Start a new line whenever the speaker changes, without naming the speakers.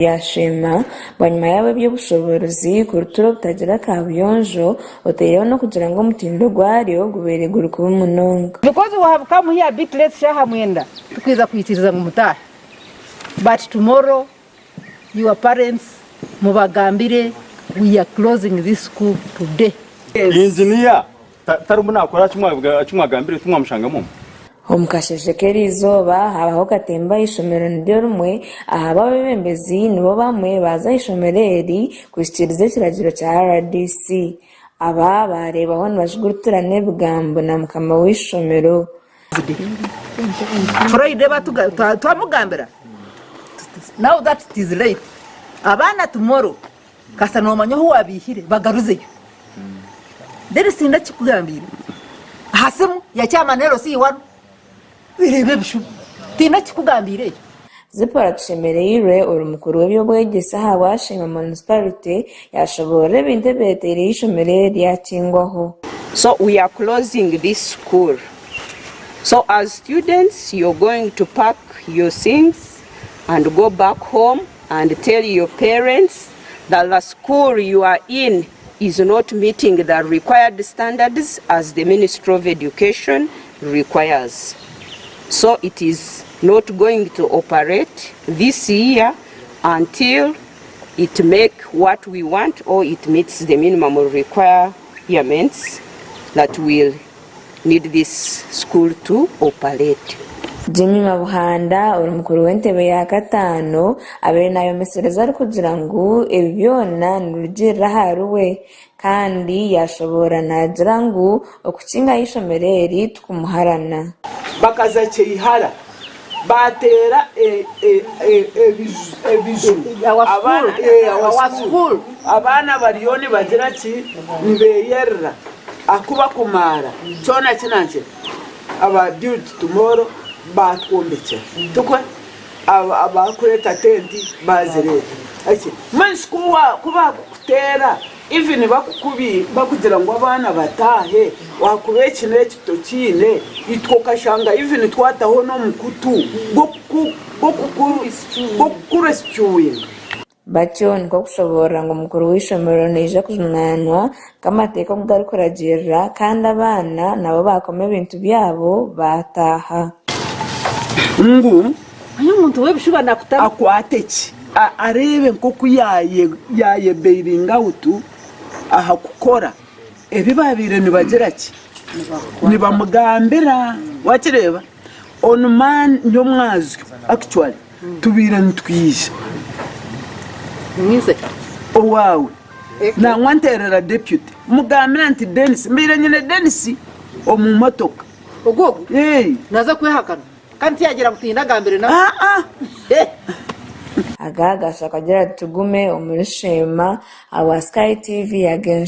Yaasheema bwanyima y'ab'eby'obushoboorozi kurutura obutagira kaabuyonjo otaireho n'okugira ngu omutindo gwaryo gubaire guri kubi munonga.
Because we have come here a bit late shaaha mwenda tikwija kwikiriza ngu mutaahe but tomorrow your parents mubagambire we are closing this school today.
Engineer tarimu nakora eki mwagambire timwamushangamu omu.
Omu kasheeshe k'eriizooba haabaho katemba aha ishomero niryo rimwe ahabu abeebembezi nibo bamwe baaza aha ishomero eri kuhikiiriza ekiragiro kya rdc. Aba baareebwaho nibajuguritirana ebigambo na mukama w'eishomero.
Friday twamugambira tuti now that it is late abaana tomorrow Kasita nomanya ohu wabiihire bagaruzeyo then sindakikugambiire aha simu ya chairman LC wanu reeba ebishuba tindakikugambiire ekyo.
Zipporah Tushemereirwe ori mukuru w'eby'obwegyese aha Bwasheema Municipality yashoboorora ebintu ebireteire eishomero eri ryakingwaho.
So we are closing this school so as students you're going to pack your things and go back home and tell your parents that the school you are in is not meeting the required standards as the Ministry of Education requires. So it is not going to operate this year until it make what we want or it meets the minimum requirements that will need this school to operate.
Jimmy Mabuhanda ori mukuru w'entebe ya kataano abaire nayomesereza arikugira ngu ebi byona nibirugiirira ahari we kandi yashoboorora nagira ngu okukingaho eishomero eri tikumuharana.
Bakaza Kyeihara baateera ebiju abaana bariyo nibagira ki nibeyerera ahakuba kumaara kyona ki aba Build Tomorrow baatwombekyera tikwe abarikureeta tenti baazireeta mbwenu shi ku baakukuteera Even bakukubi bakugira ngu abaana bataahe ahakuba eki n'eki tokiine itwe okashanga even twataho n'omukutu gw'okukurescuinga.
Batyo nikwo kushoboorora ngu mukuru w'eishomero naija kujunaanwa nk'amateeka oku garikuragiirira kandi abaana nabo baakoma ebintu byabo baataaha.
Ngu akwate ki? Areebe nk'oku yaayebeiringa awutu aha kukora ebi baabaire nibagira ki? Nibamugambira. Waakireeba? Onu man nyomwazyo actually tubaire nitwija owaawe. Nangwa nteerera deputy mugambira nti Denis, mbaire nyine Denis omu motoka.
Ogwo ogu naaza kwehakana. Kandi tiyagira ngu tindagambire nawe.
Aga gashwa kagira ati tugume omuri Sheema ahabwa Sky TV ag'enshonga.